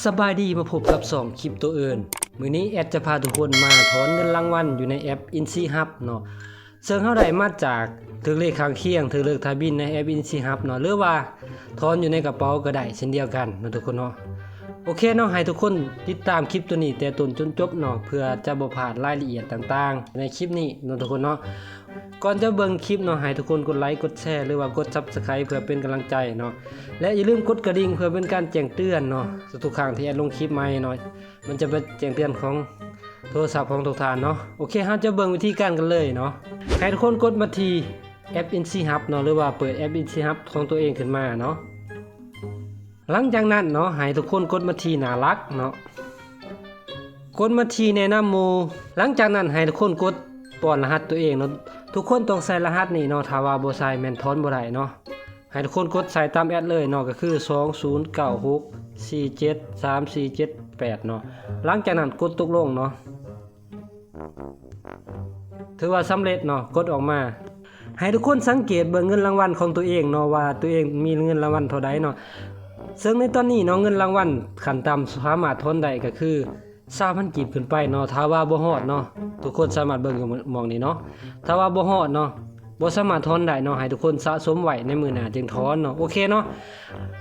ສະບາຍດີ ມາພົບກັບຊ່ອງຄຣິບໂຕເອີນ. ມື້ນີ້ແອັດຈະພາທຸກຄົນມາຖອນເງິນລາງວັນຢູ່ໃນແອັບ Insi Hub ເນາະ, ເຊິ່ງເຮົາໄດ້ມາຈາກຖືກເລກຂ້າງຄຽງ, ຖືກເລກຖ່າຍບິນໃນແອັບ Insi Hub ເນາະ, ຫຼືວ່າຖອນຢູ່ໃນກະເປົາກໍໄດ້ເຊັ່ນດຽວກັນເນາະທຸກຄົນເນາະ. ໂອເຄເນາະ, ໃຫ້ທຸກຄົນຕິດຕາມຄລິບໂຕນີ້ແຕ່ຕົ້ນຈົນຈົບເນາະ, ເພື່ອຈະບໍ່ພາດລາຍລະອຽດຕ່າງໆໃນຄລິບນີ້ເນາະທຸກຄົນເນາະ. ກ່ອນຈະເບິ່ງຄລິບເນາະ, ໃຫ້ທຸກຄົນກົດໄລ, ກົດແຊ ຫຼືວ່າກົດ Subscribe ເພື່ອເປັນກຳລັງໃຈເນາະ, ແລະ ຢ່າລືມກົດກະດິ່ງເພື່ອເປັນການແຈ້ງເຕືອນເນາະ. ທຸກໆຄັ້ງທີ່ແອັດລົງຄລິບໃໝ່ເນາະ, ມັນຈະໄປແຈ້ງເຕືອນຂອງໂທລະສັບຂອງທຸກທ່ານເນາະ. ໂອເຄ, ເຮົາຈະເບິ່ງວິທີການກັນເລີຍເນາະ. ໃຫ້ທຸກຄົນກົດມາທີ່ແອັບ Insi Hub ເນາະ, ຫຼືວ່າເປີດແອັບ Insi Hub ຂອງຕົວເອງຂຶ້ນມາເນາະ. ຫຼັງຈາກນັ້ນເນາະ, ໃຫ້ທຸກຄົນກົດມາທີ່ໜ້າຫຼັກເນາະ, ກົດມາທີ່ແນະນຳໝູ່. ຫຼັງຈາກນັ້ນໃຫ້ທຸກຄົນກົດປ້ອນລະຫັດຕົວເອງເນາະ. ທຸກຄົນຕ້ອງໃສ່ລະຫັດນີ້ເນາະ, ຖ້າວ່າບໍ່ໃສ່ແມ່ນຖອນບໍ່ໄດ້ເນາະ. ໃຫ້ທຸກຄົນກົດໃສ່ຕາມແອັດເລີຍເນາະ, ກໍຄື ສອງສູນເກົ້າຫົກ ສີ່ເຈັດ ສາມສີ່ເຈັດແປດເນາະ. ຫຼັງຈາກນັ້ນກົດຕົກລົງເນາະ. ຖືວ່າສຳເລັດເນາະ, ກົດອອກມາ. ໃຫ້ທຸກຄົນສັງເກດເບິ່ງເງິນລາງວັນຂອງຕົວເອງເນາະ, ວ່າຕົວເອງມີເງິນລາງວັນເທົ່າໃດເນາະ. ເຊິ່ງໃນຕອນນີ້ເນາະ, ເງິນລາງວັນຂັ້ນຕ່ຳສາມາດຖອນໄດ້ກໍຄື ຊາວພັນກີບຂຶ້ນໄປເນາະ. ຖ້າວ່າບໍ່ຮອດເນາະ, ທຸກຄົນສາມາດເບິ່ງຢູ່ໝ່ອງນີ້ເນາະ. ຖ້າວ່າບໍ່ຮອດເນາະ, ບໍ່ສາມາດຖອນໄດ້ເນາະ, ໃຫ້ທຸກຄົນສະສົມໄວ້, ໃນມື້ໜ້າຈຶ່ງຖອນເນາະ. ໂອເຄເນາະ.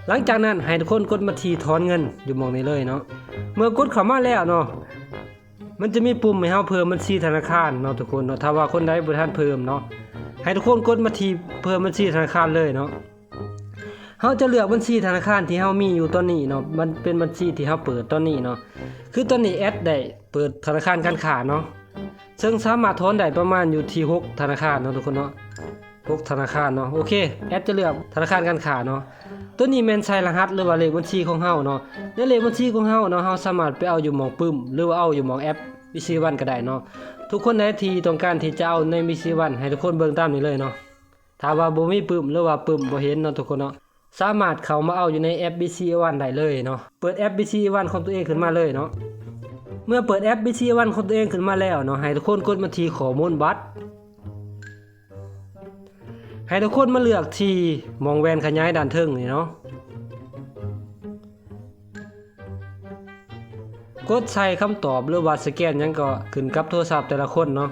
ຫຼັງຈາກນັ້ນໃຫ້ທຸກຄົນກົດມາທີ່ຖອນເງິນຢູ່ໝ່ອງນີ້ເລີຍເນາະ. ເມື່ອກົດເຂົ້າມາແລ້ວເນາະ, ມັນຈະມີປຸ່ມໃຫ້ເຮົາເພີ່ມບັນຊີທະນາຄານເນາະທຸກຄົນເນາະ. ຖ້າວ່າຄົນໃດບໍ່ທັນເພີ່ມເນາະ, ໃຫ້ທຸກຄົນກົດມາທີ່ເພີ່ມບັນຊີທະນາຄານເລີຍເນາະ. ເຮົາຈະເລືອກບັນຊີທະນາຄານທີ່ເຮົາມີຢູ່ຕອນນີ້ເນາະ, ມັນເປັນບັນຊີທີ່ເຮົາເປີດຕອນນີ້ເນາະ. ຄືຕອນນີ້ແອັດໄດ້ເປີດທະນາຄານການຄ້າເນາະ, ເຊິ່ງສາມາດຖອນໄດ້ປະມານຢູ່ທີ່ຫົກທະນາຄານເນາະທຸກຄົນເນາະ. ຫົກທະນາຄານເນາະ. ໂອເຄ, ແອັດຈະເລືອກທະນາຄານການຄ້າເນາະ. ໂຕນີ້ແມ່ນໃສ່ລະຫັດ ຫຼືວ່າເລກບັນຊີຂອງເຮົາເນາະ. ໃນເລກບັນຊີຂອງເຮົາເນາະ, ເຮົາສາມາດໄປເອົາຢູ່ໝ່ອງປຶ້ມ ຫຼືວ່າເອົາຢູ່ໝ່ອງແອັບ BC One ກໍໄດ້ເນາະ. ທຸກຄົນໃດທີ່ຕ້ອງການທີ່ຈະເອົາໃນ BC One ໃຫ້ທຸກຄົນເບິ່ງຕາມນີ້ເລີຍເນາະ. ຖ້າວ່າບໍ່ມີປຶ້ມ ຫຼືວ່າປຶ້ມບໍ່ເຫັນເນາະທຸກຄົນເນາະ, ສາມາດເຂົ້າມາເອົາຢູ່ໃນແອັບ BC One ໄດ້ເລີຍເນາະ. ເປີດແອັບ BC One ຂອງຕົວເອງຂຶ້ນມາເລີຍເນາະ. ເມື່ອເປີດແອັບ BC One ຂອງຕົວເອງຂຶ້ນມາແລ້ວເນາະ, ໃຫ້ທຸກຄົນກົດມາທີ່ຂໍ້ມູນບັດ. ໃຫ້ທຸກຄົນມາເລືອກທີ່ໝ່ອງແວ່ນຂະຫຍາຍດ້ານເທິງນີ້ເນາະ. ກົດໃສ່ຄຳຕອບ ຫຼືວ່າສະແກນຫຍັງກໍຂຶ້ນກັບໂທລະສັບແຕ່ລະຄົນເນາະ.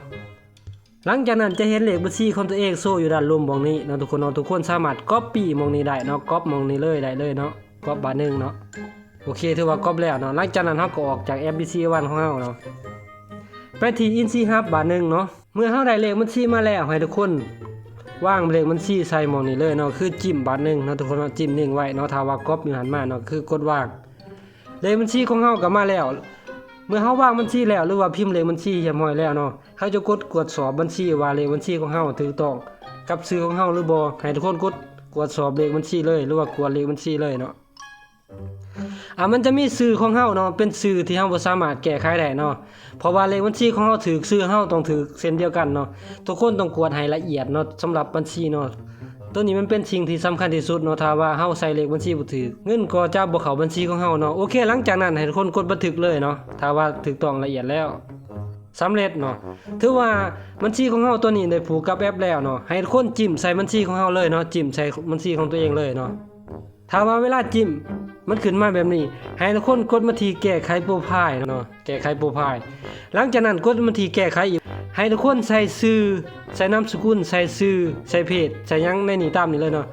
ຫຼັງຈາກນັ້ນຈະເຫັນເລກບັນຊີຂອງຕົວເອງໂຊຢູ່ດ້ານລຸ່ມໝ່ອງນີ້ເນາະທຸກຄົນເນາະ. ທຸກຄົນສາມາດກັອບປີ້ໝ່ອງນີ້ໄດ້ເນາະ, ກັອບໝ່ອງນີ້ເລີຍ ໄດ້ເລີຍເນາະ, ກັອບບາດໜຶ່ງເນາະ. ໂອເຄ, ຖືວ່າກັອບແລ້ວເນາະ. ຫຼັງຈາກນັ້ນເຮົາກໍອອກຈາກແອັບ BC One ຂອງເຮົາເນາະ, ໄປທີ່ Insi Hub ບາດໜຶ່ງເນາະ. ເມື່ອເຮົາໄດ້ເລກບັນຊີມາແລ້ວ, ໃຫ້ທຸກຄົນວາງເລກບັນຊີໃສ່ໝ່ອງນີ້ເລີຍເນາະ, ຄືຈິ້ມບາດໜຶ່ງເນາະທຸກຄົນເນາະ, ຈິ້ມນິ້ງໄວ້ເນາະ. ຖ້າວ່າກັອບຢູ່ຫັ້ນມາເນາະ, ຄືກົດວາງ. ເລກບັນຊີຂອງເຮົາກໍມາແລ້ວ. ເມື່ອເຮົາວາງບັນຊີແລ້ວ ຫຼືວ່າພິມເລກບັນຊີຮຽບຮ້ອຍແລ້ວເນາະ, ເຮົາຈະກົດກວດສອບບັນຊີວ່າເລກບັນຊີຂອງເຮົາຖືກຕ້ອງກັບຊື່ຂອງເຮົາຫຼືບໍ່. ໃຫ້ທຸກຄົນກົດກວດສອບເລກບັນຊີເລີຍ ຫຼືວ່າກວດເລກບັນຊີເລີຍເນາະ. ອາ ມັນຈະມີຊື່ຂອງເຮົາເນາະ, ເປັນຊື່ທີ່ເຮົາບໍ່ສາມາດແກ້ໄຂໄດ້ເນາະ, ເພາະວ່າເລກບັນຊີຂອງເຮົາຖືກ, ຊື່ເຮົາຕ້ອງຖືກເຊັ່ນດຽວກັນເນາະ. ທຸກຄົນຕ້ອງກວດໃຫ້ລະອຽດເນາະ, ສຳລັບບັນຊີເນາະ. ໂຕນີ້ມັນເປັນສິ່ງທີ່ສຳຄັນທີ່ສຸດເນາະ, ຖ້າວ່າເຮົາໃສ່ເລກບັນຊີບໍ່ຖືກ, ເງິນກໍຈະບໍ່ເຂົ້າບັນຊີຂອງເຮົາເນາະ. ໂອເຄ, ຫຼັງຈາກນັ້ນໃຫ້ທຸກຄົນກົດບັນທຶກເລີຍເນາະ, ຖ້າວ່າຖືກຕ້ອງລະອຽດແລ້ວ. ສຳເລັດເນາະ. ຖືວ່າບັນຊີຂອງເຮົາໂຕນີ້ໄດ້ຜູກກັບແອັບແລ້ວເນາະ. ໃຫ້ທຸກຄົນຈິ້ມໃສ່ບັນຊີຂອງເຮົາເລີຍເນາະ, ຈິ້ມໃສ່ບັນຊີຂອງຕົວເອງເລີຍເນາະ. ຖ້າວ່າເວລາຈິ້ມມັນຂຶ້ນມາແບບນີ້, ໃຫ້ທຸກຄົນກົດມາທີ່ແກ້ໄຂໂປຣໄຟລ໌ເນາະ, ແກ້ໄຂໂປຣໄຟລ໌. ຫຼັງຈາກນັ້ນກົດມາທີ່ແກ້ໄຂອີກ. ໃຫ້ທຸກຄົນໃສ່ຊື່, ໃສ່ນາມສະກຸນ, ໃສ່ຊື່, ໃສ່ເພດ, ໃສ່ຫຍັງໃນນີ້ຕາມນີ້ເລີຍເນາະ.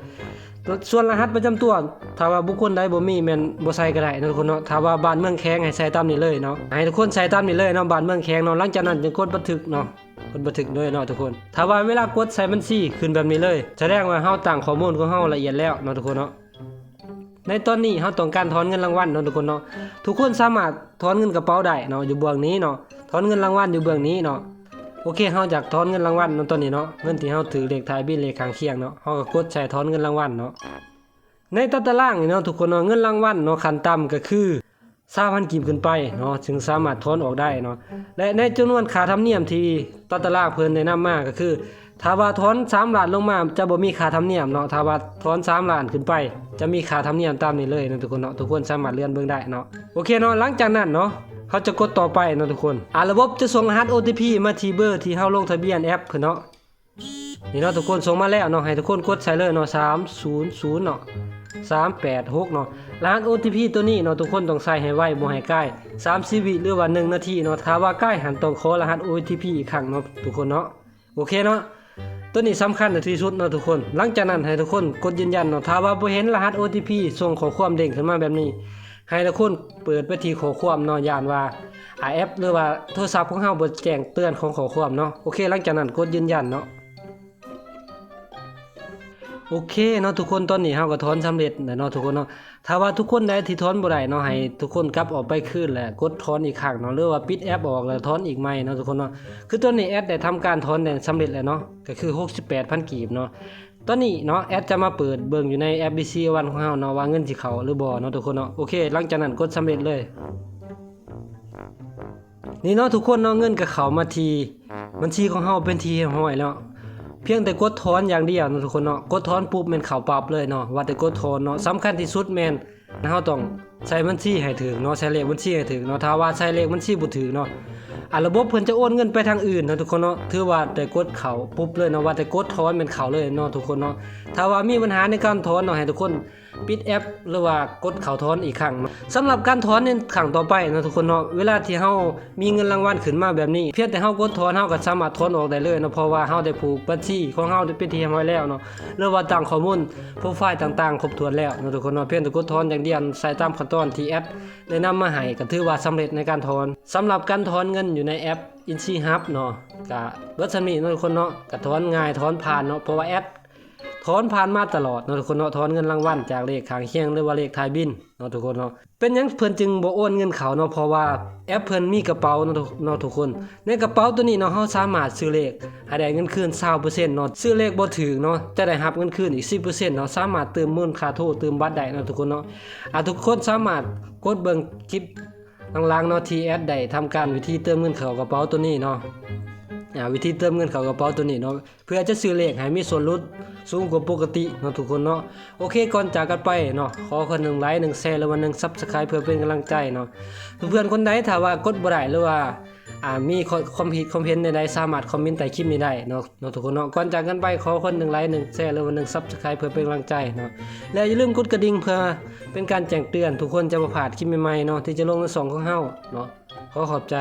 ສ່ວນລະຫັດປະຈຳຕົວ ຖ້າວ່າບຸກຄົນໃດບໍ່ມີແມ່ນບໍ່ໃສ່ກໍໄດ້ເນາະທຸກຄົນເນາະ. ຖ້າວ່າບ້ານເມືອງແຂວງໃຫ້ໃສ່ຕາມນີ້ເລີຍເນາະ, ໃຫ້ທຸກຄົນໃສ່ຕາມນີ້ເລີຍເນາະ, ບ້ານເມືອງແຂວງເນາະ. ຫຼັງຈາກນັ້ນຈຶ່ງກົດບັນທຶກເນາະ, ກົດບັນທຶກເລີຍເນາະທຸກຄົນ. ຖ້າວ່າເວລາກົດໃສ່ບັນຊີຂຶ້ນແບບນີ້ເລີຍ, ສະແດງວ່າເຮົາຕັ້ງຂໍ້ມູນຂອງເຮົາລະອຽດແລ້ວເນາະທຸກຄົນເນາະ. ໃນຕອນນີ້ເຮົາຕ້ອງການຖອນເງິນລາງວັນເນາະທຸກຄົນເນາະ. ທຸກຄົນສາມາດຖອນເງິນກະເປົາໄດ້ເນາະ, ຢູ່ເບື້ອງນີ້ເນາະ, ຖອນເງິນລາງວັນຢູ່ເບື້ອງນີ້ເນາະ. ໂອເຄ, ເຮົາຢາກຖອນເງິນລາງວັນເນາະ, ຕອນນີ້ເນາະ, ເງິນທີ່ເຮົາຖືກເລກທ້າຍບິນເລກຂ້າງຄຽງເນາະ, ເຮົາກໍກົດໃສ່ຖອນເງິນລາງວັນເນາະ. ໃນຕາຕະລາງນີ້ເນາະທຸກຄົນເນາະ, ເງິນລາງວັນເນາະ, ຂັ້ນຕ່ຳກໍຄືຊາວພັນກີບຂຶ້ນໄປເນາະ, ຈຶ່ງສາມາດຖອນອອກໄດ້ເນາະ. ແລະ ໃນຈຳນວນຄ່າທຳນຽມທີ່ຕາຕະລາງເພິ່ນໄດ້ນຳມາກໍຄື ຖ້າວ່າຖອນສາມລ້ານລົງມາຈະບໍ່ມີຄ່າທຳນຽມເນາະ, ຖ້າວ່າຖອນສາມລ້ານຂຶ້ນໄປຈະມີຄ່າທຳນຽມຕາມນີ້ເລີຍເນາະທຸກຄົນເນາະ. ທຸກຄົນສາມາດເລື່ອນເບິ່ງໄດ້ເນາະ. ໂອເຄເນາະ, ຫຼັງຈາກນັ້ນເນາະ ເຮົາຈະກົດຕໍ່ໄປເນາະທຸກຄົນ. ອາ ລະບົບຈະສົ່ງລະຫັດ ໂອ ທີ ພີ ມາທີ່ເບີທີ່ເຮົາລົງທະບຽນແອັບເພິ່ນເນາະ. ນີ້ເນາະທຸກຄົນ, ສົ່ງມາແລ້ວເນາະ, ໃຫ້ທຸກຄົນກົດໃສ່ເລີຍເນາະ, ສາມສູນສູນເນາະ. ສາມແປດຫົກເນາະ. ລະຫັດໂອທີພີໂຕນີ້ເນາະ ທຸກຄົນຕ້ອງໃສ່ໃຫ້ໄວ ບໍ່ໃຫ້ກາຍ ສາມສິບວິ ຫຼືວ່າໜຶ່ງນາທີເນາະ. ຖ້າວ່າກາຍຫັ້ນ ຕ້ອງຂໍລະຫັດໂອທີພີອີກຄັ້ງເນາະ ທຸກຄົນເນາະ. ໂອເຄເນາະ ໂຕນີ້ສຳຄັນທີ່ສຸດເນາະທຸກຄົນ. ຫຼັງຈາກນັ້ນໃຫ້ທຸກຄົນກົດຢືນຢັນເນາະ. ຖ້າວ່າບໍ່ເຫັນລະຫັດໂອທີພີ ສົ່ງຂໍ້ຄວາມເດ້ງຂຶ້ນມາແບບນີ້ ໃຫ້ທຸກຄົນເປີດໄປທີ່ຂໍ້ຄວາມເນາະ ຢ້ານວ່າ ອາ ແອັບ ຫຼືວ່າໂທລະສັບຂອງເຮົາບໍ່ແຈ້ງເຕືອນຂອງຂໍ້ຄວາມເນາະ. ໂອເຄ ຫຼັງຈາກນັ້ນກົດຢືນຢັນເນາະ. ໂອເຄເນາະທຸກຄົນ ຕອນນີ້ເຮົາກໍຖອນສຳເລັດແລ້ວເນາະທຸກຄົນເນາະ. ຖ້າວ່າທຸກຄົນໃດທີ່ຖອນບໍ່ໄດ້ເນາະ ໃຫ້ທຸກຄົນກັບອອກໄປຄືນ ແລະກົດຖອນອີກຄັ້ງເນາະ ຫຼືວ່າປິດແອັບອອກ ແລະຖອນອີກໃໝ່ເນາະທຸກຄົນເນາະ. ຄືຕອນນີ້ແອັດໄດ້ທຳການຖອນໄດ້ສຳເລັດແລ້ວເນາະ ກໍຄືຫົກສິບແປດພັນກີບເນາະ. ຕອນນີ້ເນາະ ແອັດຈະມາເປີດເບິ່ງຢູ່ໃນແອັບ ບີຊີ ວັນ ຂອງເຮົາເນາະ ວ່າເງິນຊິເຂົ້າຫຼືບໍ່ເນາະທຸກຄົນເນາະ. ໂອເຄ ຫຼັງຈາກນັ້ນກົດສຳເລັດເລີຍ. ນີ້ເນາະທຸກຄົນເນາະ ເງິນກໍເຂົ້າມາທີ່ບັນຊີຂອງເຮົາເປັນທີ່ຮຽບຮ້ອຍແລ້ວ. ພຽງແຕ່ກົດຖອນຢ່າງດຽວເນາະທຸກຄົນເນາະ. ກົດຖອນປຸບແມ່ນເຂົ້າປັບເລີຍເນາະ ວ່າແຕ່ກົດຖອນເນາະ. ສຳຄັນທີ່ສຸດແມ່ນເຮົາຕ້ອງໃສ່ບັນຊີໃຫ້ຖືກເນາະ ໃສ່ເລກບັນຊີໃຫ້ຖືກເນາະ. ຖ້າວ່າໃສ່ເລກບັນຊີບໍ່ຖືກເນາະ ອາ ລະບົບເພິ່ນຈະໂອນເງິນໄປທາງອື່ນເນາະທຸກຄົນເນາະ. ຖືວ່າແຕ່ກົດເຂົ້າປຸບເລີຍເນາະ ວ່າແຕ່ກົດຖອນແມ່ນເຂົ້າເລີຍເນາະທຸກຄົນເນາະ. ຖ້າວ່າມີບັນຫາໃນການຖອນເນາະ ໃຫ້ທຸກຄົນ ປິດແອັບ ຫຼືວ່າກົດເຂົ້າຖອນອີກຄັ້ງເນາະ. ສຳລັບການຖອນໃນຄັ້ງຕໍ່ໄປເນາະທຸກຄົນເນາະ ເວລາທີ່ເຮົາມີເງິນລາງວັນຂຶ້ນມາແບບນີ້ ພຽງແຕ່ເຮົາກົດຖອນ ເຮົາກໍສາມາດຖອນອອກໄດ້ເລີຍເນາະ ເພາະວ່າເຮົາໄດ້ຜູກບັນຊີຂອງເຮົາເປັນທີ່ຮຽບຮ້ອຍແລ້ວເນາະ ຫຼືວ່າຕັ້ງຂໍ້ມູນໂປຣໄຟຕ່າງໆຄົບຖ້ວນແລ້ວເນາະທຸກຄົນເນາະ. ພຽງແຕ່ກົດຖອນຢ່າງດຽວ ໃສ່ຕາມຂັ້ນຕອນທີ່ແອັບແນະນຳມາໃຫ້ ກໍຖືວ່າສຳເລັດໃນການຖອນ. ສຳລັບການຖອນເງິນຢູ່ໃນແອັບ ອິນຊີຮັບເນາະ ກໍເບິດສ່ຳນີ້ເນາະທຸກຄົນເນາະ. ກໍຖອນງ່າຍ ຖອນຜ່ານເນາະ ເພາະວ່າແອັບ ຖອນຜ່ານມາຕະຫຼອດເນາະທຸກຄົນເນາະ ຖອນເງິນລາງວັນຈາກເລກຂ້າງຄຽງ ຫຼືວ່າເລກທ້າຍບິນເນາະທຸກຄົນເນາະ. ເປັນຫຍັງເພິ່ນຈຶ່ງບໍ່ໂອນເງິນເຂົ້າເນາະ ເພາະວ່າແອັບເພິ່ນມີກະເປົາເນາະ ເນາະທຸກຄົນ. ໃນກະເປົາໂຕນີ້ເນາະ ເຮົາສາມາດຊື້ເລກໃຫ້ໄດ້ເງິນຄືນຊາວເປີເຊັນເນາະ ຊື້ເລກບໍ່ຖືກເນາະ ຈະໄດ້ຮັບເງິນຄືນອີກສິບເປີເຊັນເນາະ. ສາມາດເຕີມມູນຄ່າໂທ ເຕີມບັດໄດ້ເນາະທຸກຄົນເນາະ. ອາ ທຸກຄົນສາມາດກົດເບິ່ງຄລິບ ຫຼັງໆເນາະ ທີ່ແອັດໄດ້ທຳການວິທີເຕີມເງິນເຂົ້າກະເປົາໂຕນີ້ເນາະ ອາ ວິທີເຕີມເງິນເຂົ້າກະເປົາໂຕນີ້ເນາະ ເພື່ອຈະຊື້ເລກໃຫ້ມີສ່ວນຫຼຸດສູງກວ່າປົກກະຕິເນາະທຸກຄົນເນາະ. ໂອເຄ ກ່ອນຈາກກັນໄປເນາະ ຂໍຄົນໜຶ່ງໄລຄ໌ ໜຶ່ງແຊຣ ຫຼືວ່າໜຶ່ງຊັບສະໄຄຣບ໌ ເພື່ອເປັນກຳລັງໃຈເນາະ. ເພື່ອນໆຄົນໃດຖ້າວ່າກົດບໍ່ໄດ້ ຫຼືວ່າ ອາ ມີຄວາມຄິດຄວາມເຫັນແນວໃດ ສາມາດຄອມເມັນໃຕ້ຄລິບນີ້ໄດ້ເນາະ ເນາະທຸກຄົນເນາະ. ກ່ອນຈາກກັນໄປ ຂໍຄົນໜຶ່ງໄລຄ໌ ໜຶ່ງແຊຣ ຫຼືວ່າໜຶ່ງຊັບສະໄຄຣບ໌ ເພື່ອເປັນກຳລັງໃຈເນາະ ແລະຢ່າລືມກົດກະດິ່ງເພື່ອເປັນການແຈ້ງເຕືອນ ທຸກຄົນຈະບໍ່ພາດຄລິບໃໝ່ໆເນາະ ທີ່ຈະລົງໃນຊ່ອງຂອງເຮົາເນາະ. ຂໍຂອບໃຈ.